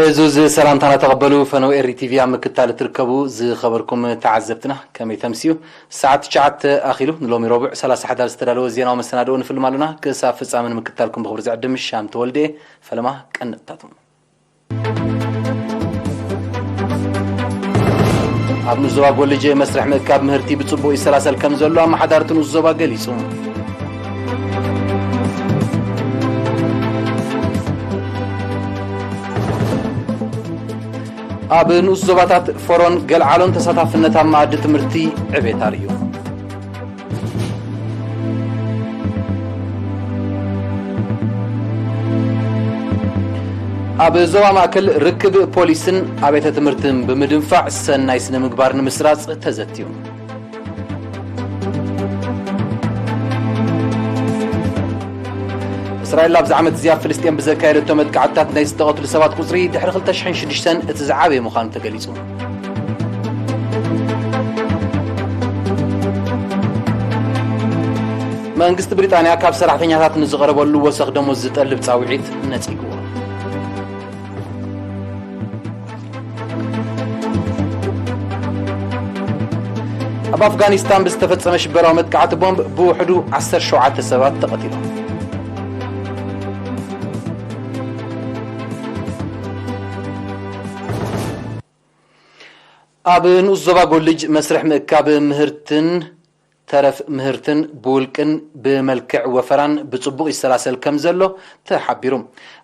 እዙዝ ሰላምታና ተቐበሉ። ፈነው ኤሪ ቲቪ ኣብ ምክታል እትርከቡ ዝኸበርኩም ተዓዘብትና፣ ከመይ ተምስዩ? ሰዓት ትሽዓተ ኣኺሉ። ንሎሚ ረቡዕ ሰላሳ ሕዳር ዝተዳለወ ዜናዊ መሰናድኦ ንፍልም ኣለና። ክሳብ ፍጻመ ንምክታልኩም ብኽብሪ ዝዕድም ሻም ተወልደ። ፈለማ ቀንጥታቱ። ኣብ ንኡስ ዞባ ጎልጅ መስርሕ ምእካብ ምህርቲ ብጽቡቕ ይሰላሰል ከም ዘሎ ኣመሓዳሪ እቲ ንኡስ ዞባ ገሊጹ። ኣብ ንኡስ ዞባታት ፎሮን ገልዓሎን ተሳታፍነት ኣብ መኣዲ ትምህርቲ ዕቤት ኣርእዩ። ኣብ ዞባ ማእከል ርክብ ፖሊስን ኣብያተ ትምህርትን ብምድንፋዕ ሰናይ ስነ ምግባር ንምስራጽ ተዘትዩ። እስራኤል ኣብዚ ዓመት እዚ ኣብ ፍልስጤም ብዘካየደቶ መጥቃዕትታት ናይ ዝተቐትሉ ሰባት ቁጽሪ ድሕሪ ክልተ ሽሕን ሽዱሽተን እቲ ዝዓበየ ምዃኑ ተገሊጹ። መንግስቲ ብሪጣንያ ካብ ሰራሕተኛታት ንዝቐረበሉ ወሰኽ ደሞዝ ዝጠልብ ጻውዒት ነጺግዎ። ኣብ ኣፍጋኒስታን ብዝተፈጸመ ሽበራዊ መጥቃዕቲ ቦምብ ብውሕዱ ዓሰርተ ሸውዓተ ሰባት ተቐቲሎም። ኣብ ንኡስ ዞባ ጎልጅ መስርሕ ምእካብ ምህርትን ተረፍ ምህርትን ብውልቅን ብመልክዕ ወፈራን ብጽቡቕ ይሰላሰል ከም ዘሎ ተሓቢሩ።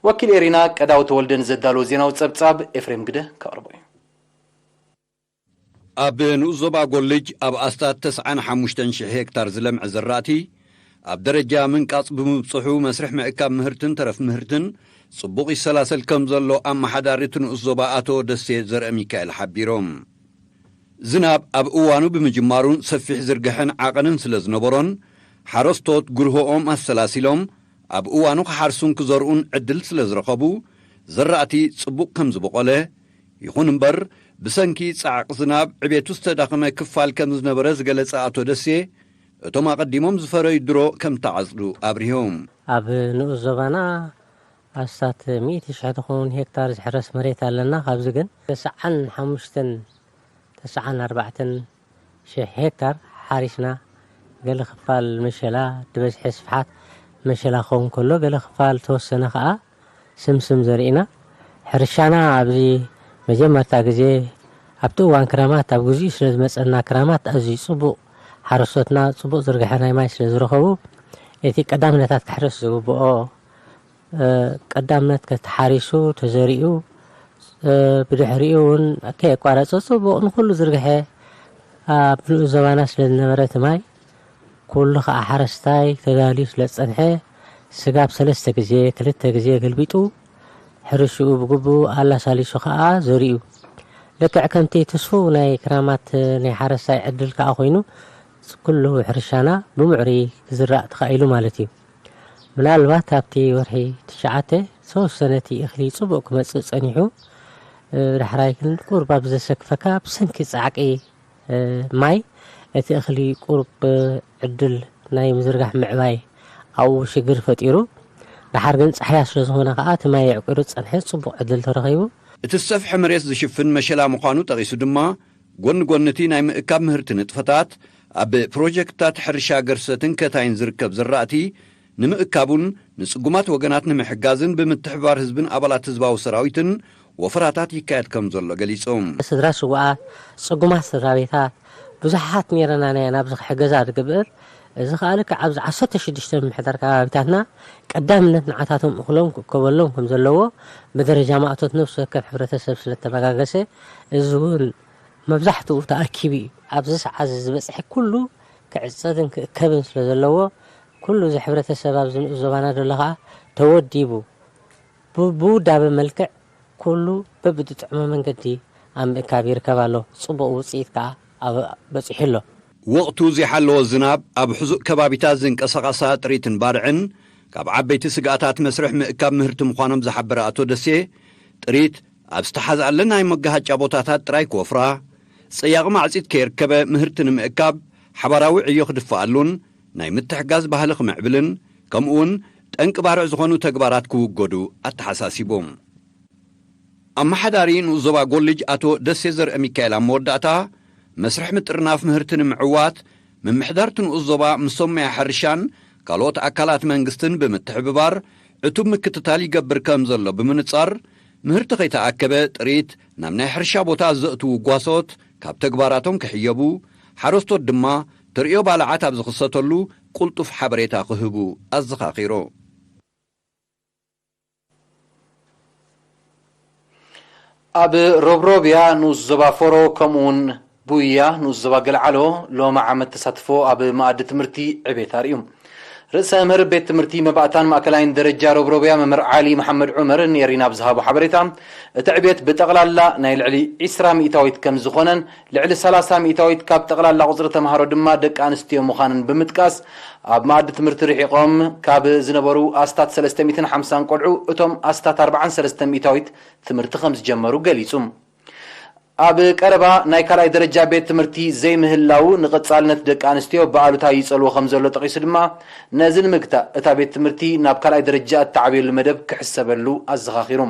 ወኪል ኤሪና ቀዳው ተወልደ ንዘዳለዎ ዜናዊ ጸብጻብ ኤፍሬም ግደ ከቕርቦ እዩ። ኣብ ንኡስ ዞባ ጎልጅ ኣብ ኣስታት ተስዓን ሓሙሽተን ሽሕ ሄክታር ዝለምዐ ዘራእቲ ኣብ ደረጃ ምንቃጽ ብምብጽሑ መስርሕ ምእካብ ምህርትን ተረፍ ምህርትን ጽቡቕ ይሰላሰል ከም ዘሎ ኣመሓዳሪ እቲ ንኡስ ዞባ ኣቶ ደሴ ዘርአ ሚካኤል ሓቢሮም። ዝናብ ኣብ እዋኑ ብምጅማሩን ሰፊሕ ዝርግሐን ዓቐንን ስለ ዝነበሮን፣ ሓረስቶት ጉርሆኦም ኣሰላሲሎም ኣብ እዋኑ ክሓርሱን ክዘርኡን ዕድል ስለ ዝረኸቡ፣ ዘራእቲ ጽቡቕ ከም ዝበቖለ፣ ይኹን እምበር፣ ብሰንኪ ጻዕቕ ዝናብ ዕቤቱ ዝተዳኸመ ክፋል ከም ዝነበረ ዝገለጸ ኣቶ ደሴ፣ እቶም ኣቐዲሞም ዝፈረዩ ድሮ ከም ተዓጽዱ ኣብሪሆም። ኣብ ንኡስ ዞባና ኣስታት ሚእቲ ሽሕ ዝኸውን ሄክታር ዝሕረስ መሬት ኣለና። ካብዚ ግን ተስዓን ሓሙሽተን፣ ተስዓን ኣርባዕተን ሽሕ ሄክታር ሓሪስና። ገለ ክፋል መሸላ፣ ብበዝሒ ስፍሓት መሸላ ክኸውን ከሎ፣ ገለ ክፋል ተወሰነ ከኣ ስምስም ዘሪእና። ሕርሻና ኣብዚ መጀመርታ ግዜ ኣብቲ እዋን ክረማት ኣብ ግዚኡ ስለ ዝመጸና፣ ክረማት ኣዝዩ ጽቡቕ፣ ሓረስቶትና ጽቡቕ ዝርግሐ ናይ ማይ ስለ ዝረኸቡ፣ እቲ ቀዳምነታት ክሕረስ ዝግብኦ፣ እ፣ ቀዳምነት ተሓሪሱ፣ ተዘሪኡ፣ እ፣ ብድሕሪኡ እውን ከየቋረጸ ጽቡቕ ንኹሉ ዝርግሐ ኣብ ንኡስ ዞባና ስለ ዝነበረ እቲ ማይ፣ ኩሉ ኸኣ ሓረስታይ ተዳልዩ ስለ ዝጸንሐ፣ ስጋብ ሰለስተ ግዜ፣ ክልተ ግዜ ገልቢጡ፣ ሕርሽኡ ብግቡእ ኣላሳሊሱ ኸኣ ዘሪኡ። ልክዕ ከምቲ ትስፉው ናይ ክራማት ናይ ሓረስታይ ዕድል ከኣ ኮይኑ፣ ኩሉ ሕርሻና ብምዕሩይ ክዝራእ ተኻኢሉ ማለት እዩ። ምናልባት ኣብቲ ወርሒ ትሽዓተ ዝተወሰነ እቲ እኽሊ ጽቡቕ ክመጽእ ጸኒሑ፣ እ፣ ዳሕራይ ግን ቁሩብ ኣብ ዘሰክፈካ ብሰንኪ ጻዕቂ፣ እ፣ ማይ እቲ እኽሊ ቁሩብ፣ እ፣ ዕድል ናይ ምዝርጋሕ ምዕባይ ኣብኡ ሽግር ፈጢሩ። ደሓር ግን ጻሕያ ስለ ዝኾነ ከኣ እቲ ማይ የዕቂሩ ዝጸንሐ ጽቡቕ ዕድል ተረኺቡ። እቲ ዝሰፍሐ መሬት ዝሽፍን መሸላ ምዃኑ ጠቒሱ ድማ፣ ጎኒ ጎኒ እቲ ናይ ምእካብ ምህርቲ ንጥፈታት፣ ኣብ ፕሮጀክትታት ሕርሻ ገርሰትን ከታይን ዝርከብ ዘራእቲ ንምእካቡን ንጽጉማት ወገናት ንምሕጋዝን ብምትሕብባር ህዝብን ኣባላት ህዝባዊ ሰራዊትን ወፈራታት ይካየድ ከም ዘሎ ገሊጹ። ስድራ ስዉኣት፣ ጽጉማት ስድራ ቤታት ብዙሓት ነይረና ኢና፣ ናብዚ ክሕገዛ ዝግብር። እዚ ከኣ ልክዕ ኣብዚ ዓሰርተ ሽዱሽተ ምምሕዳር ከባቢታትና ቀዳምነት ንዓታቶም እኽሎም ክእከበሎም ከም ዘለዎ ብደረጃ ማእቶት ነፍሲ ወከፍ ሕብረተሰብ ስለ እተመጋገሰ፣ እዚ እውን መብዛሕትኡ ተኣኪቡ እዩ። ኣብዚ ሰዓት እዚ ዝበጽሐ ኩሉ ክዕጸድን ክእከብን ስለ ዘለዎ፣ ኩሉ እዚ ሕብረተሰብ ኣብዚ ንኡስ ዞባና ዘሎ ከኣ ተወዲቡ፣ ብ-፣ ብውዳበ መልክዕ ኩሉ በብዝጥዕሞ መንገዲ ኣብ ምእካብ ይርከብ ኣሎ። ጽቡቕ ውጽኢት ከኣ ኣብ-፣ በጺሑ ኣሎ። ወቕቱ ዘይሓለዎ ዝናብ ኣብ ሕዙእ ከባቢታት ዝንቀሳቐሳ ጥሪትን ባርዕን ካብ ዓበይቲ ስግኣታት መስርሕ ምእካብ ምህርቲ ምዃኖም ዝሓበረ ኣቶ ደሴ፣ ጥሪት ኣብ ዝተሓዝኣለን ናይ መጋሃጫ ቦታታት ጥራይ ክወፍራ፣ ጸያቒ ማዕጺድ ከየርከበ ምህርቲ ንምእካብ ሓባራዊ ዕዮ ክድፍኣሉን ናይ ምትሕጋዝ ባህሊ ክምዕብልን፣ ከምኡውን ጠንቂ ባርዕ ዝኾኑ ተግባራት ክውገዱ ኣተሓሳሲቡ። ኣመሓዳሪ ንኡስ ዞባ ጎልጅ ኣቶ ደሴ ዘርአ ሚካኤል ኣብ መወዳእታ፣ መስርሕ ምጥርናፍ ምህርቲ ንምዕዋት፣ ምምሕዳርቲ ንኡስ ዞባ ምስ ሶማያ ሕርሻን ካልኦት ኣካላት መንግስትን ብምትሕብባር ዕቱብ ምክትታል ይገብር ከም ዘሎ ብምንጻር፣ ምህርቲ ከይተኣከበ ጥሪት ናብ ናይ ሕርሻ ቦታ ዘእትዉ ጓሶት ካብ ተግባራቶም ክሕየቡ፣ ሓረስቶት ድማ ተርእዮ ባልዓት ኣብ ዝኽሰተሉ ቅልጡፍ ሓበሬታ ክህቡ ኣዘኻኺሩ። ኣብ ሮብሮብያ ንኡስ ዞባ ፎሮ ከምኡውን ቡያ ንኡስ ዞባ ገልዓሎ ሎሚ ዓመት ተሳትፎ ኣብ መኣዲ ትምህርቲ ዕቤት ኣርእዩ። ርእሰ መምህር ቤት ትምህርቲ መባእታን ማእከላይን ደረጃ ሮብሮብያ መምህር ዓሊ መሓመድ ዑመር ንኤሪና ኣብ ዝሃቦ ሓበሬታ፣ እቲ ዕቤት ብጠቕላላ ናይ ልዕሊ ዒስራ ሚእታዊት ከም ዝኾነን ልዕሊ ሰላሳ ሚእታዊት ካብ ጠቕላላ ቁጽሪ ተምሃሮ ድማ ደቂ ኣንስትዮ ምዃነን ብምጥቃስ፣ ኣብ መኣዲ ትምህርቲ ርሒቖም ካብ ዝነበሩ ኣስታት ሰለስተ ሚእትን ሓምሳን ቆልዑ፣ እቶም ኣስታት ኣርብዓን ሰለስተ ሚእታዊት ትምህርቲ ከም ዝጀመሩ ገሊጹ። ኣብ ቀረባ ናይ ካልኣይ ደረጃ ቤት ትምህርቲ ዘይምህላው ንቐጻልነት ደቂ ኣንስትዮ ብኣሉታ ይጸልዎ ከም ዘሎ ጠቒሱ ድማ፣ ነዚ ንምግታእ እታ ቤት ትምህርቲ ናብ ካልኣይ ደረጃ እተዓብየሉ መደብ ክሕሰበሉ ኣዘኻኺሩ።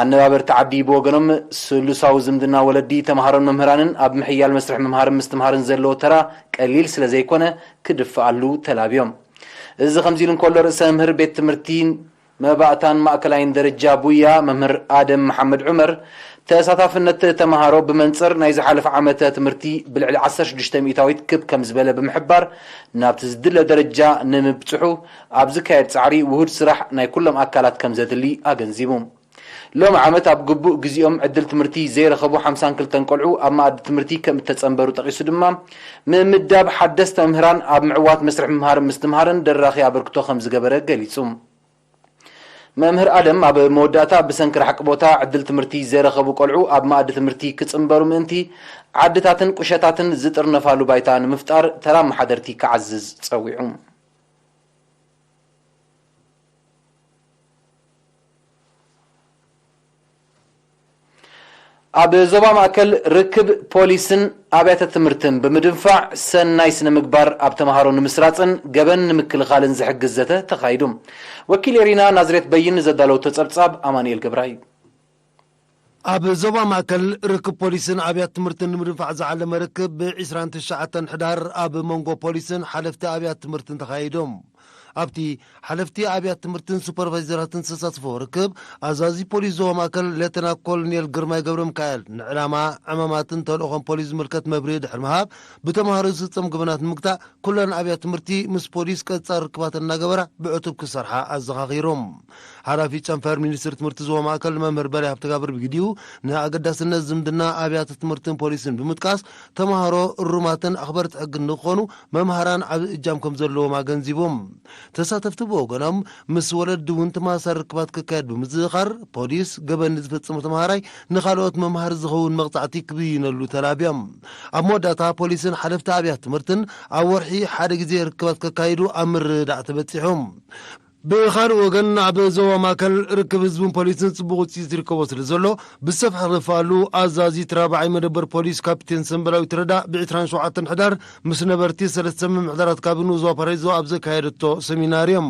ኣነባበርቲ ዓዲ ብወገኖም፣ ስሉሳዊ ዝምድና ወለዲ፣ ተምሃሮን መምህራንን ኣብ ምሕያል መስርሕ ምምሃርን ምስትምሃርን ዘለዎ ተራ ቀሊል ስለ ዘይኮነ፣ ክድፍኣሉ ተላብዮም። እዚ ከምዚ ኢሉ እንከሎ፣ ርእሰ መምህር ቤት ትምህርቲ መባእታን ማእከላይን ደረጃ ቡያ መምህር ኣደም መሓመድ ዑመር፣ ተሳታፍነት ተምሃሮ ብመንጽር ናይ ዝሓለፈ ዓመተ ትምህርቲ ብልዕሊ ዓሰርተ ሽዱሽተ ሚእታዊት ክብ ከም ዝበለ ብምሕባር፣ ናብቲ ዝድለ ደረጃ ንምብጽሑ ኣብ ዝካየድ ጻዕሪ ውሁድ ስራሕ ናይ ኩሎም ኣካላት ከም ዘድሊ ኣገንዚቡ። ሎሚ ዓመት ኣብ ግቡእ ግዜኦም ዕድል ትምህርቲ ዘይረኸቡ ሓምሳን ክልተን ቆልዑ ኣብ መኣዲ ትምህርቲ ከም እተጸንበሩ ጠቒሱ ድማ፣ ምምዳብ ሓደስቲ መምህራን ኣብ ምዕዋት መስርሕ ምምሃርን ምስትምሃርን ደራኺ ኣበርክቶ ከም ዝገበረ ገሊጹ። መምህር ኣደም ኣብ መወዳእታ፣ ብሰንኪ ርሕቂ ቦታ ዕድል ትምህርቲ ዘይረኸቡ ቆልዑ ኣብ መኣዲ ትምህርቲ ክጽንበሩ ምእንቲ፣ ዓድታትን ቁሸታትን ዝጥርነፋሉ ባይታ ንምፍጣር ተራ ኣመሓደርቲ ክዓዝዝ ጸዊዑ። ኣብ ዞባ ማእከል ርክብ ፖሊስን ኣብያተ ትምህርትን ብምድንፋዕ፣ ሰናይ ስነ ምግባር ኣብ ተምሃሮ ንምስራጽን ገበን ንምክልኻልን ዝሕግዝ ዘተ ተኻይዱ። ወኪል ኤሪና ናዝሬት በይን ዘዳለወቶ ጸብጻብ ኣማኑኤል ገብረሃይ። ኣብ ዞባ ማእከል ርክብ ፖሊስን ኣብያት ትምህርትን ንምድንፋዕ ዝዓለመ ርክብ ብ ዕስራን ትሽዓተን ሕዳር ኣብ መንጎ ፖሊስን ሓለፍቲ ኣብያት ትምህርትን ተኻይዱ። ኣብቲ ሓለፍቲ ኣብያት ትምህርትን ሱፐርቫይዘራትን ዝተሳተፎ ርክብ፣ ኣዛዚ ፖሊስ ዞባ ማእከል ሌተና ኮሎኔል ግርማይ ገብረሚካኤል፣ ንዕላማ፣ ዕማማትን ተልእኾን ፖሊስ ዝምልከት መብርሂ ድሕሪ ምሃብ፣ ብተምሃሮ ዝፍጸም ገበናት ንምግታእ ኩለን ኣብያት ትምህርቲ ምስ ፖሊስ ቀጻሊ ርክባት እናገበራ ብዕቱብ ክሰርሓ ኣዘኻኺሩ። ሓላፊ ጨንፈር ሚኒስትሪ ትምህርቲ ዞባ ማእከል መምህር በላይ ሃብተጋብር ብግዲኡ፣ ንኣገዳስነት ዝምድና ኣብያተ ትምህርትን ፖሊስን ብምጥቃስ፣ ተምሃሮ እሩማትን ኣኽበርቲ ሕግን ንክኾኑ መምሃራን ዓቢ እጃም ከም ዘለዎም ኣገንዚቦም። ተሳተፍቲ ብወገኖም፣ ምስ ወለዲ እውን ተመሳሳሊ ርክባት ክካየድ ብምዝኽኻር፣ ፖሊስ ገበን ንዝፈጸመ ተምሃራይ ንኻልኦት መምሃሪ ዝኸውን መቕጻዕቲ ክብይነሉ ተላብዮም። ኣብ መወዳእታ፣ ፖሊስን ሓለፍቲ ኣብያት ትምህርትን ኣብ ወርሒ ሓደ ግዜ ርክባት ከካይዱ ኣብ ምርድዳእ ተበጺሑ። ብኻልእ ወገን፣ ኣብ ዞባ ማእከል ርክብ ህዝብን ፖሊስን ጽቡቕ ውጽኢት ይርከቦ ስለ ዘሎ፣ ብሰፍሒ ክደፍኣሉ ኣዛዚት ራብዓይ መደበር ፖሊስ ካፕቴን ሰምበላዊት ረዳ ብ ዕስራን ሸውዓተን ሕዳር ምስ ነበርቲ ሰለስተ ምምሕዳራት ካብ ንኡስ ዞባ ፓራይዞ ኣብ ዘካየደቶ ሰሚናር እዮም።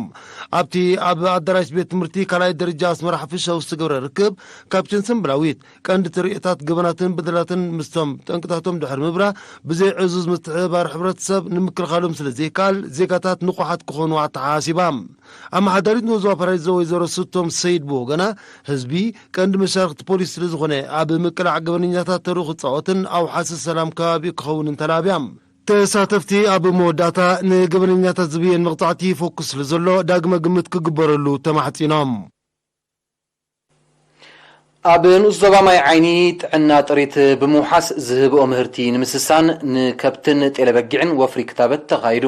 ኣብቲ ኣብ ኣዳራሽ ቤት ትምህርቲ ካልኣይ ደረጃ ኣስመራ ሓፈሻዊ ዝተገብረ ርክብ፣ ካፕቴን ሰምበላዊት ቀንዲ ተርእዮታት ገበናትን በደላትን ምስቶም ጠንቅታቶም ድሕሪ ምብራ፣ ብዘይ ዕዙዝ ምትሕብባር ሕብረተሰብ ንምክልኻሎም ስለ ዘይከኣል፣ ዜጋታት ንቑሓት ክኾኑ ኣተሓሳሲባ። ኣመሓዳሪት ንኡስ ዞባ ፓራይዞ ወይዘሮ ስቶም ሰይድ ብወገና፣ ህዝቢ ቀንዲ መሻርክቲ ፖሊስ ስለ ዝኾነ፣ ኣብ ምቅላዕ ገበነኛታት ተርኡ ክጻወትን ኣውሓሲ ሰላም ከባቢ ክኸውንን ተላብያ። ተሳተፍቲ ኣብ መወዳእታ፣ ንገበነኛታት ዝብየን መቕጻዕቲ ይፈኩስ ስለ ዘሎ፣ ዳግመ ግምት ክግበረሉ ተማሕጺኖም። ኣብ ንኡስ ዞባ ማይ ዓይኒ ጥዕና ጥሪት ብምውሓስ ዝህብኦ ምህርቲ ንምስሳን ንከብትን ጤለበጊዕን ወፍሪ ክታበት ተኻይዱ።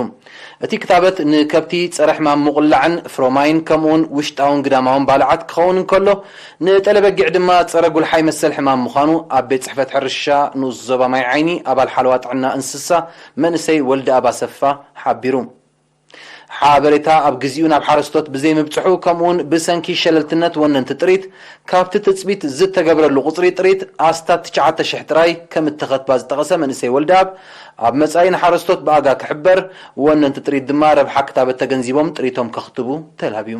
እቲ ክታበት ንከብቲ ጸረ ሕማም ምቑላዕን ፍሮማይን ከምኡውን ውሽጣውን ግዳማውን ባልዓት ክኸውን እንከሎ፣ ንጤለበጊዕ ድማ ጸረ ጉልሓይ መሰል ሕማም ምዃኑ ኣብ ቤት ጽሕፈት ሕርሻ ንኡስ ዞባ ማይ ዓይኒ ኣባል ሓለዋ ጥዕና እንስሳ መንእሰይ ወልደኣብ ኣሰፋ ሓቢሩ። ሓበሬታ ኣብ ግዜኡ ናብ ሓረስቶት ብዘይምብጽሑ፣ ከምኡውን ብሰንኪ ሸለልትነት ወነንቲ ጥሪት፣ ካብቲ ትጽቢት ዝተገብረሉ ቁጽሪ ጥሪት ኣስታት ትሽዓተ ሽሕ ጥራይ ከም እተኸትባ ዝጠቐሰ መንእሰይ ወልደኣብ፣ ኣብ መጻኢ ንሓረስቶት ብኣጋ ክሕበር፣ ወነንቲ ጥሪት ድማ ረብሓ ክታበት ተገንዚቦም ጥሪቶም ከኽትቡ ተላብዩ።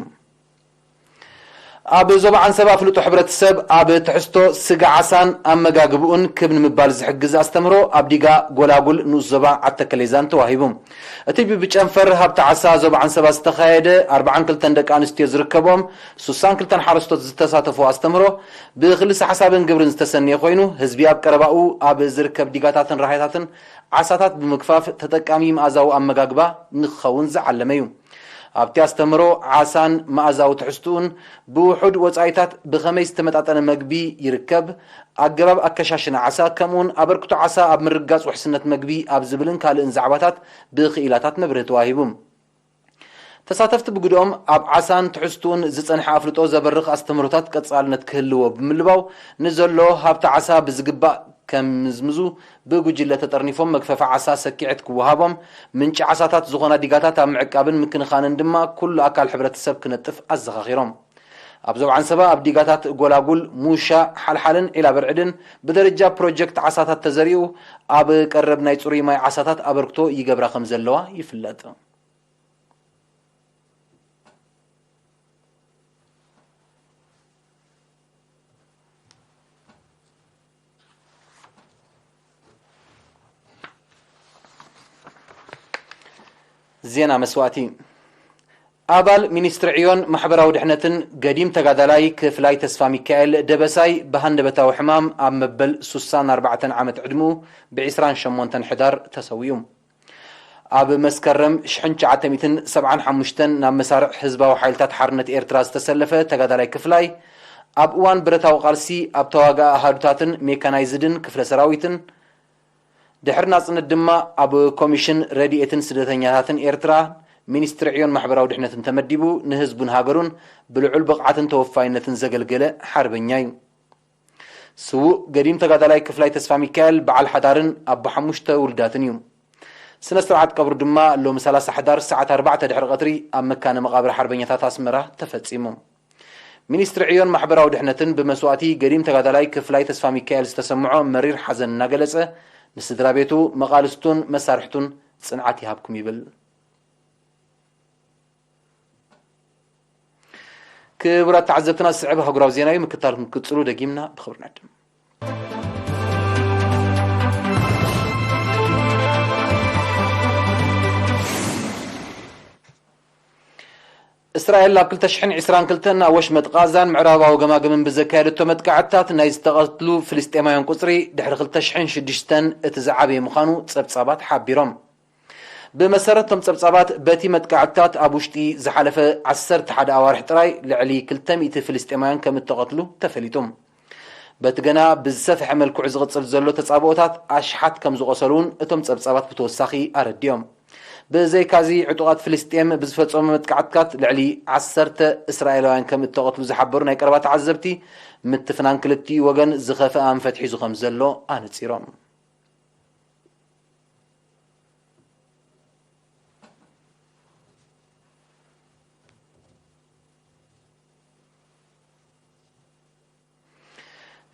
ኣብ ዞባ ዓንሰባ ኣፍልጦ ሕብረተሰብ ኣብ ትሕዝቶ ስጋ ዓሳን ኣመጋግብኡን ክብ ንምባል ዝሕግዝ ኣስተምህሮ ኣብ ዲጋ ጎላጉል ንኡስ ዞባ ዓተከሌዛን ተዋሂቡ። እቲ ብጨንፈር ሃብቲ ዓሳ ዞባ ዓንሰባ ዝተኻየደ ኣርብዓን ክልተን ደቂ ኣንስትዮ ዝርከቦም ሱሳን ክልተን ሓረስቶት ዝተሳተፎ ኣስተምህሮ ብክልሰ ሓሳብን ግብርን ዝተሰነየ ኮይኑ፣ ህዝቢ ኣብ ቀረባኡ ኣብ ዝርከብ ዲጋታትን ራሃይታትን ዓሳታት ብምግፋፍ ተጠቃሚ መኣዛዊ ኣመጋግባ ንክኸውን ዝዓለመ እዩ። ኣብቲ ኣስተምህሮ ዓሳን መኣዛዊ ትሕዝትኡን ብውሑድ ወጻኢታት ብኸመይ ዝተመጣጠነ መግቢ ይርከብ፣ ኣገባብ ኣከሻሽና ዓሳ ከምኡውን ኣበርክቶ ዓሳ ኣብ ምርግጋጽ ውሕስነት መግቢ ኣብ ዝብልን ካልእን ዛዕባታት ብክኢላታት መብርሂ ተዋሂቡ። ተሳተፍቲ ብግድኦም ኣብ ዓሳን ትሕዝትኡን ዝጸንሐ ኣፍልጦ ዘበርኽ ኣስተምህሮታት ቀጻልነት ክህልዎ ብምልባው ንዘሎ ሃብቲ ዓሳ ብዝግባእ ከምዝምዙ ብጉጅለ ተጠርኒፎም መግፈፊ ዓሳ ሰኪዐት ክወሃቦም፣ ምንጪ ዓሳታት ዝኾና ዲጋታት ኣብ ምዕቃብን ምክንኻንን ድማ ኩሉ ኣካል ሕብረተሰብ ክነጥፍ ኣዘኻኺሮም። ኣብ ዞባ ዓንሰባ ኣብ ዲጋታት ጎላጉል፣ ሙሻ፣ ሓልሓልን ዒላ በርዕድን ብደረጃ ፕሮጀክት ዓሳታት ተዘሪኡ ኣብ ቀረብ ናይ ጽሩይ ማይ ዓሳታት ኣበርክቶ ይገብራ ከም ዘለዋ ይፍለጥ። ዜና መስዋእቲ። ኣባል ሚኒስትሪ ዕዮን ማሕበራዊ ድሕነትን ገዲም ተጋዳላይ ክፍላይ ተስፋ ሚካኤል ደበሳይ ብሃንደበታዊ ሕማም ኣብ መበል ሱሳን ኣርባዕተን ዓመት ዕድምኡ ብ ዒስራን ሸሞንተን ሕዳር ተሰዊኡ። ኣብ መስከረም ሽሕን ትሽዓተ ሚእትን ሰብዓን ሓሙሽተን ናብ መሳርዕ ህዝባዊ ሓይልታት ሓርነት ኤርትራ ዝተሰለፈ ተጋዳላይ ክፍላይ፣ ኣብ እዋን ብረታዊ ቃልሲ ኣብ ተዋጋኢ ኣሃዱታትን ሜካናይዝድን ክፍለ ሰራዊትን፣ ድሕሪ ናጽነት ድማ ኣብ ኮሚሽን ረድኤትን ስደተኛታትን ኤርትራ፣ ሚኒስትሪ ዕዮን ማሕበራዊ ድሕነትን ተመዲቡ፣ ንህዝቡን ሃገሩን ብልዑል ብቕዓትን ተወፋይነትን ዘገልገለ ሓርበኛ እዩ። ስዉእ ገዲም ተጋዳላይ ክፍላይ ተስፋ ሚካኤል በዓል ሓዳርን ኣቦ ሓሙሽተ ውሉዳትን እዩ። ስነ ስርዓት ቀብሩ ድማ ሎሚ ሰላሳ ሕዳር ሰዓት ኣርባዕተ ድሕሪ ቀትሪ ኣብ መካነ መቓብር ሓርበኛታት ኣስመራ ተፈጺሙ። ሚኒስትሪ ዕዮን ማሕበራዊ ድሕነትን ብመስዋእቲ ገዲም ተጋዳላይ ክፍላይ ተስፋ ሚካኤል ዝተሰምዖ መሪር ሓዘን እናገለጸ፣ ንስድራ ቤቱ፣ መቓልስቱን መሳርሕቱን ጽንዓት ይሃብኩም ይብል። ክቡራት ተዓዘብትና፣ ዝስዕብ ኣህጉራዊ ዜና እዩ። ምክታልኩም ክትቅጽሉ ደጊምና ብኽብሪ ንዕድም። እስራኤል ኣብ ክልተ ሽሕን ዕስራን ክልተን ኣብ ወሽመጥ ቃዛን ምዕራባዊ ገማግምን ብዘካየደቶ መጥቃዕትታት ናይ ዝተቐትሉ ፍልስጤማውያን ቁጽሪ ድሕሪ ክልተ ሽሕን ሽዱሽተን እቲ ዝዓበየ ምዃኑ ጸብጻባት ሓቢሮም። ብመሰረት እቶም ጸብጻባት፣ በቲ መጥቃዕትታት ኣብ ውሽጢ ዝሓለፈ ዓሰርተ ሓደ ኣዋርሕ ጥራይ ልዕሊ ክልተ ሚእቲ ፍልስጤማውያን ከም እተቐትሉ ተፈሊጡ። በቲ ገና ብዝሰፍሐ መልክዑ ዝቕጽል ዘሎ ተጻብኦታት፣ ኣሽሓት ከም ዝቖሰሉ እውን እቶም ጸብጻባት ብተወሳኺ ኣረዲኦም። ብዘይካዚ፣ ዕጡቓት ፍልስጤም ብዝፈጸሙ መጥቃዕትታት ልዕሊ ዓሰርተ እስራኤላውያን ከም እተቐትሉ ዝሓበሩ ናይ ቀረባ ተዓዘብቲ፣ ምትፍናን ክልቲኡ ወገን ዝኸፍአ ኣንፈት ሒዙ ከም ዘሎ ኣነጺሮም።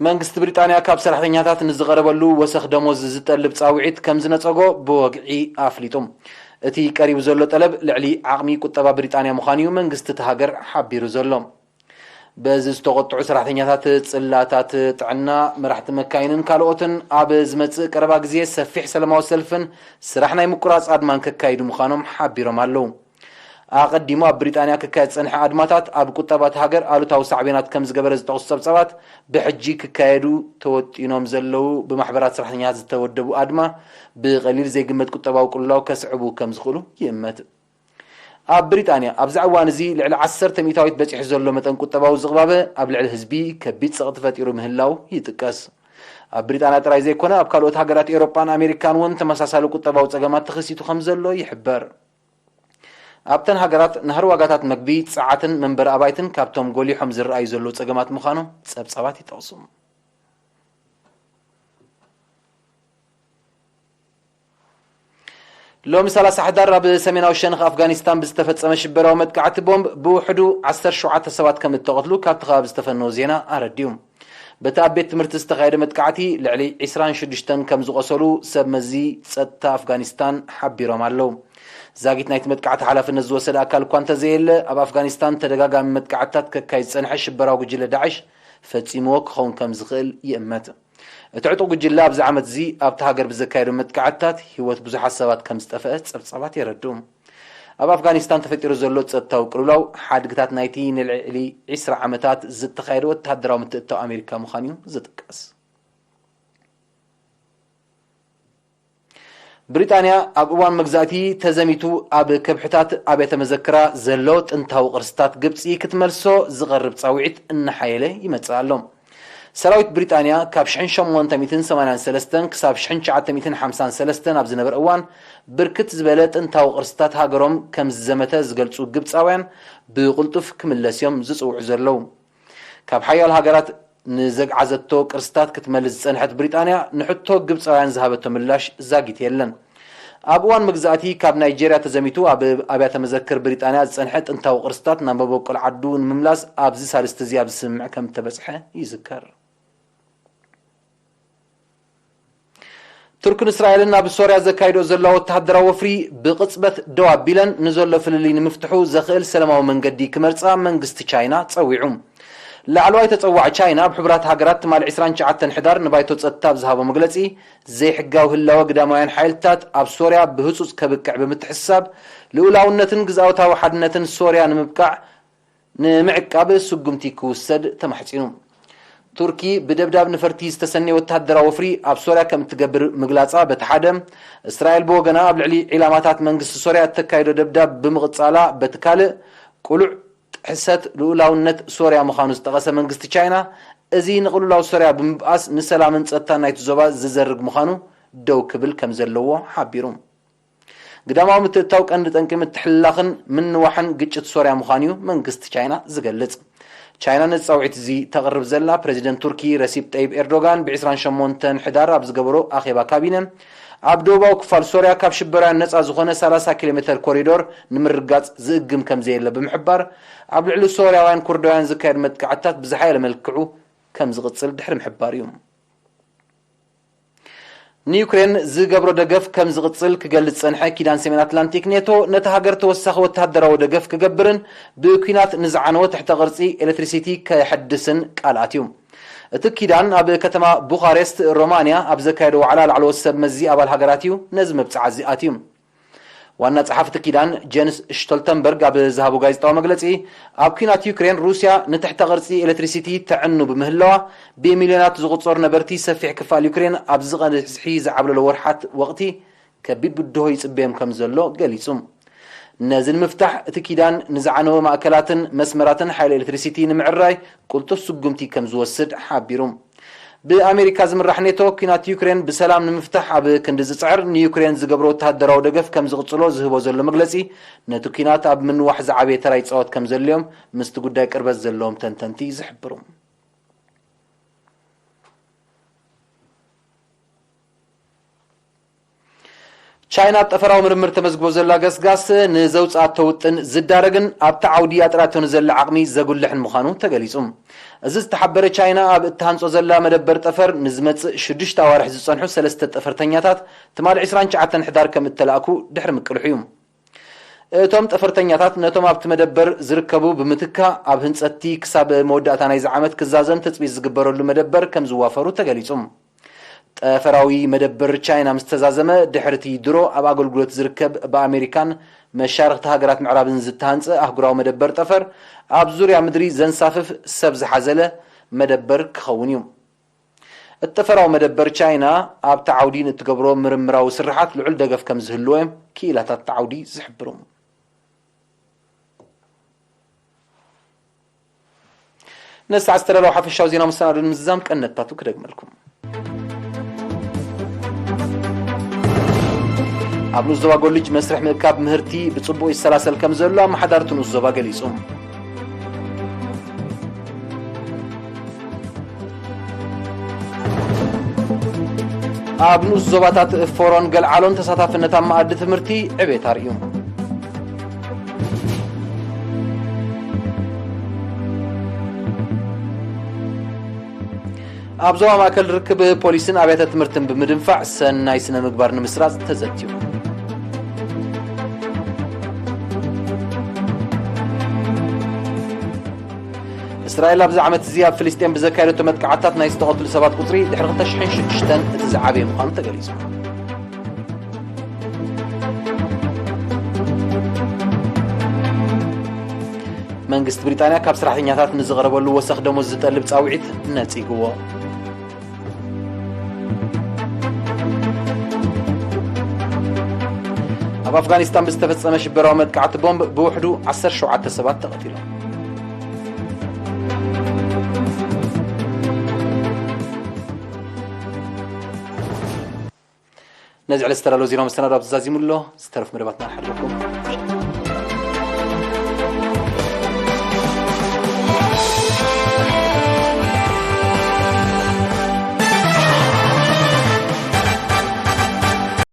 መንግስቲ ብሪጣንያ ካብ ሰራሕተኛታት ንዝቐረበሉ ወሰኽ ደሞዝ ዝጠልብ ጻውዒት ከም ዝነጸጎ ብወግዒ ኣፍሊጡ። እቲ ቀሪቡ ዘሎ ጠለብ ልዕሊ ዓቕሚ ቁጠባ ብሪጣንያ ምዃኑ እዩ መንግስቲ እቲ ሃገር ሓቢሩ ዘሎ። በዚ ዝተቖጥዑ ሰራሕተኛታት ጽላታት ጥዕና፣ መራሕቲ መካይንን ካልኦትን ኣብ ዝመጽእ ቀረባ ግዜ ሰፊሕ ሰላማዊ ሰልፍን ስራሕ ናይ ምቁራጽ ኣድማን ከካይዱ ምዃኖም ሓቢሮም ኣለዉ። ኣቐዲሙ ኣብ ብሪጣንያ ክካየድ ዝጸንሐ ኣድማታት ኣብ ቁጠባ እታ ሃገር ኣሉታዊ ሳዕቤናት ከም ዝገበረ ዝጠቕሱ ጸብጻባት፣ ብሕጂ ክካየዱ ተወጢኖም ዘለዉ ብማሕበራት ሰራሕተኛታት ዝተወደቡ ኣድማ ብቐሊል ዘይግመት ቁጠባዊ ቅልውላው ከስዕቡ ከም ዝኽእሉ ይእመት። ኣብ ብሪጣንያ ኣብዚ እዋን እዚ ልዕሊ ዓሰርተ ሚእታዊት በጺሑ ዘሎ መጠን ቁጠባዊ ዝቕባበ ኣብ ልዕሊ ህዝቢ ከቢድ ጸቕጢ ፈጢሩ ምህላው ይጥቀስ። ኣብ ብሪጣንያ ጥራይ ዘይኮነ ኣብ ካልኦት ሃገራት ኤውሮጳን ኣሜሪካን እውን ተመሳሳሊ ቁጠባዊ ጸገማት ተኸሲቱ ከም ዘሎ ይሕበር። ኣብተን ሃገራት ናህሪ ዋጋታት መግቢ፣ ጸዓትን መንበሪ ኣባይትን ካብቶም ጎሊሖም ዝረኣዩ ዘለዉ ጸገማት ምዃኖም ጸብጻባት ይጠቕሱ። ሎሚ ሰላሳ ሕዳር ኣብ ሰሜናዊ ሸነኽ ኣፍጋኒስታን ብዝተፈጸመ ሽበራዊ መጥቃዕቲ ቦምብ ብውሕዱ ዓሰርተ ሸውዓተ ሰባት ከም እተቐትሉ ካብቲ ከባቢ ዝተፈነወ ዜና ኣረዲኡ። በቲ ኣብ ቤት ትምህርቲ ዝተኻየደ መጥቃዕቲ ልዕሊ ዕስራን ሽዱሽተን ከም ዝቖሰሉ ሰብ መዚ ጸጥታ ኣፍጋኒስታን ሓቢሮም ኣለዉ። ዛጊት ናይቲ መጥቃዕቲ ሓላፍነት ዝወሰደ ኣካል እኳ እንተዘየለ፣ ኣብ ኣፍጋኒስታን ተደጋጋሚ መጥቃዕትታት ከካይድ ዝጸንሐ ሽበራዊ ጉጅለ ዳዕሽ ፈጺምዎ ክኸውን ከም ዝኽእል ይእመት። እቲ ዕጡቕ ጉጅለ ኣብዚ ዓመት እዚ ኣብቲ ሃገር ብዘካየዶ መጥቃዕትታት ህይወት ብዙሓት ሰባት ከም ዝጠፍአ ጸብጻባት የረድኡ። ኣብ ኣፍጋኒስታን ተፈጢሩ ዘሎ ጸጥታዊ ቅልውላው ሓድግታት ናይቲ ንልዕሊ ዕስራ ዓመታት ዝተኻየደ ወተሃደራዊ ምትእትታው ኣሜሪካ ምዃኑ እዩ ዝጥቀስ። ብሪጣንያ ኣብ እዋን መግዛእቲ ተዘሚቱ ኣብ ከብሕታት ኣብያተ መዘክራ ዘሎ ጥንታዊ ቅርስታት ግብጺ ክትመልሶ ዝቐርብ ጻውዒት እናሓየለ ይመጽእ ኣሎ። ሰራዊት ብሪጣንያ ካብ ሽሕን ሸሞንተ ሚእትን ሰማንያን ሰለስተን ክሳብ ሽሕን ትሽዓተ ሚእትን ሓምሳን ሰለስተን ኣብ ዝነበረ እዋን፣ ብርክት ዝበለ ጥንታዊ ቅርስታት ሃገሮም ከም ዝዘመተ ዝገልጹ ግብጻውያን፣ ብቕልጡፍ ክምለስ እዮም ዝጽውዑ ዘለዉ። ካብ ሓያሎ ሃገራት ንዘግዓዘቶ ቅርስታት ክትመልስ ዝጸንሐት ብሪጣንያ፣ ንሕቶ ግብጻውያን ዝሃበቶ ምላሽ ዛጊት የለን። ኣብ እዋን መግዛእቲ ካብ ናይጄርያ ተዘሚቱ ኣብ ኣብያተ መዘክር ብሪጣንያ ዝጸንሐ ጥንታዊ ቅርስታት ናብ መበቆል ዓዱ ንምምላስ ኣብዚ ሳልስቲ እዚ ኣብ ዝስምምዕ ከም እተበጽሐ ይዝከር። ቱርክን እስራኤልን ኣብ ሶርያ ዘካይዶ ዘለዋ ወተሃደራዊ ወፍሪ ብቕጽበት ደው ኣቢለን፣ ንዘሎ ፍልልይ ንምፍትሑ ዘኽእል ሰላማዊ መንገዲ ክመርጻ መንግስቲ ቻይና ጸዊዑ። ላዕለዋይ ተጸዋዒ ቻይና ኣብ ሕቡራት ሃገራት ትማሊ ዕስራን ትሽዓተን ሕዳር ንባይቶ ጸጥታ ኣብ ዝሃቦ መግለጺ፣ ዘይሕጋዊ ህላወ ግዳማውያን ሓይልታት ኣብ ሶርያ ብህጹጽ ከብቅዕ ብምትሕስሳብ፣ ልኡላውነትን ግዝኣታዊ ሓድነትን ሶርያ ንምብቃዕ ንምዕቃብ ስጉምቲ ክውሰድ ተማሕጺኑ። ቱርኪ ብደብዳብ ነፈርቲ ዝተሰነየ ወተሃደራዊ ወፍሪ ኣብ ሶርያ ከም እትገብር ምግላጻ በቲ ሓደ፣ እስራኤል ብወገና ኣብ ልዕሊ ዒላማታት መንግስቲ ሶርያ እተካይዶ ደብዳብ ብምቕጻላ በቲ ካልእ፣ ቅሉዕ ጥሕሰት ልኡላውነት ሶርያ ምዃኑ ዝጠቐሰ መንግስቲ ቻይና፣ እዚ ንቕልውላው ሶርያ ብምብኣስ ንሰላምን ጸጥታን ናይቲ ዞባ ዝዘርግ ምዃኑ ደው ክብል ከም ዘለዎ ሓቢሩ። ግዳማዊ ምትእትታው ቀንዲ ጠንቂ ምትሕልላኽን ምንዋሕን ግጭት ሶርያ ምዃኑ እዩ መንግስቲ ቻይና ዝገልጽ። ቻይና ነዚ ጻውዒት እዚ ተቕርብ ዘላ፣ ፕረዚደንት ቱርኪ ረሲፕ ጠይብ ኤርዶጋን ብ ዕስራን ሸሞንተን ሕዳር ኣብ ዝገበሮ ኣኼባ ካቢነ፣ ኣብ ደቡባዊ ክፋል ሶርያ ካብ ሽበራውያን ነጻ ዝኾነ ሰላሳ ኪሎ ሜተር ኮሪዶር ንምርጋጽ ዝእግም ከም ዘየለ ብምሕባር፣ ኣብ ልዕሊ ሶርያውያን ኩርዳውያን ዝካየድ መጥቃዕትታት ብዝሓየለ መልክዑ ከም ዝቕጽል ድሕሪ ምሕባር እዩ። ንዩክሬን ዝገብሮ ደገፍ ከም ዝቕጽል ክገልጽ ጸንሐ ኪዳን ሰሜን ኣትላንቲክ ኔቶ፣ ነቲ ሃገር ተወሳኺ ወተሃደራዊ ደገፍ ክገብርን ብኲናት ንዝዓነወ ትሕተ ቅርጺ ኤሌክትሪሲቲ ከሐድስን ቃል ኣትዩ። እቲ ኪዳን ኣብ ከተማ ቡኻሬስት ሮማንያ ኣብ ዘካየዶ ዋዕላ ላዕለዎት ሰብ መዚ ኣባል ሃገራት እዩ ነዚ መብጽዓ እዚ ኣትዩ። ዋና ጸሓፊ እቲ ኪዳን ጀንስ ሽቶልተንበርግ ኣብ ዝሃቦ ጋዜጣዊ መግለጺ፣ ኣብ ኲናት ዩክሬን ሩስያ ንትሕተ ቅርጺ ኤሌክትሪሲቲ ተዕኑ ብምህላዋ፣ ብሚልዮናት ዝቑጸሩ ነበርቲ ሰፊሕ ክፋል ዩክሬን ኣብዚ ቀዝሒ ዝዓብለሎ ወርሓት ወቕቲ ከቢድ ብድሆ ይጽበዮም ከም ዘሎ ገሊጹ። ነዚ ንምፍታሕ እቲ ኪዳን ንዝዓነወ ማእከላትን መስመራትን ሓይሊ ኤሌክትሪሲቲ ንምዕራይ ቅልጡፍ ስጉምቲ ከም ዝወስድ ሓቢሩ። ብኣሜሪካ ዝምራሕ ኔቶ፣ ኲናት ዩክሬን ብሰላም ንምፍታሕ ኣብ ክንዲ ዝጽዕር፣ ንዩክሬን ዝገብሮ ወተሃደራዊ ደገፍ ከም ዝቕጽሎ ዝህቦ ዘሎ መግለጺ፣ ነቲ ኲናት ኣብ ምንዋሕ ዝዓበየ ተራ ይጻወት ከም ዘልዮም ምስቲ ጉዳይ ቅርበት ዘለዎም ተንተንቲ ዝሕብሩ። ቻይና ኣብ ጠፈራዊ ምርምር ተመዝግቦ ዘላ ገስጋስ ንዘውፅኣቶ ውጥን ዝዳረግን ኣብቲ ዓውዲ ኣጥራቶ ንዘላ ዓቕሚ ዘጉልሕን ምዃኑ ተገሊፁ። እዚ ዝተሓበረ ቻይና ኣብ እትሃንጾ ዘላ መደበር ጠፈር ንዝመጽእ ሽዱሽተ ኣዋርሕ ዝጸንሑ ሰለስተ ጠፈርተኛታት ትማሊ ዕስራን ትሽዓተን ሕዳር ከም እተላእኩ ድሕሪ ምቅልሑ እዩ። እቶም ጠፈርተኛታት ነቶም ኣብቲ መደበር ዝርከቡ ብምትካ ኣብ ህንጸትቲ ክሳብ መወዳእታ ናይዚ ዓመት ክዛዘም ትጽቢት ዝግበረሉ መደበር ከም ዝዋፈሩ ተገሊጹ። ጠፈራዊ መደበር ቻይና ምስ ተዛዘመ፣ ድሕሪ እቲ ድሮ ኣብ ኣገልግሎት ዝርከብ ብኣሜሪካን መሻርኽቲ ሃገራት ምዕራብን ዝተሃንጸ ኣህጉራዊ መደበር ጠፈር፣ ኣብ ዙርያ ምድሪ ዘንሳፍፍ ሰብ ዝሓዘለ መደበር ክኸውን እዩ። እቲ ጠፈራዊ መደበር ቻይና ኣብቲ ዓውዲ ንእትገብሮ ምርምራዊ ስርሓት ልዑል ደገፍ ከም ዝህልዎ እዮም ክኢላታት እቲ ዓውዲ ዝሕብሩ። ነዚ ሰዓት ዝተዳለወ ሓፈሻዊ ዜና መሰናዶ ንምዝዛም ቀንዲ ነጥብታቱ ክደግመልኩም። ኣብ ንኡስ ዞባ ጎልጅ መስርሕ ምእካብ ምህርቲ ብጽቡቕ ይሰላሰል ከም ዘሎ ኣመሓዳሪ እቲ ንኡስ ዞባ ገሊጹ። ኣብ ንኡስ ዞባታት ፎሮን ገልዓሎን ተሳታፍነት ኣብ መኣዲ ትምህርቲ ዕቤት ኣርእዩ። ኣብ ዞባ ማእከል ርክብ ፖሊስን ኣብያተ ትምህርትን ብምድንፋዕ ሰናይ ስነ ምግባር ንምስራጽ ተዘትዩ። እስራኤል ኣብዚ ዓመት እዚ ኣብ ፍልስጤም ብዘካየደቶ መጥቃዕታት ናይ ዝተቐትሉ ሰባት ቁጽሪ ድሕሪ ክልተ ሽሕን ሽዱሽተን እቲ ዝዓበየ ምዃኑ ተገሊጹ። መንግስቲ ብሪጣንያ ካብ ሰራሕተኛታት ንዝቐረበሉ ወሰኽ ደሞዝ ዝጠልብ ጻውዒት ነጺግዎ። ኣብ ኣፍጋኒስታን ብዝተፈጸመ ሽበራዊ መጥቃዕቲ ቦምብ ብውሕዱ ዓሰርተ ሸውዓተ ሰባት ተቐቲሎም። ነዚ ዕለት ዝተዳለወ ዜና መሰናዶ ኣብ ተዛዚሙ ኣሎ። ዝተረፍ መደባትና ንሓድረኩም።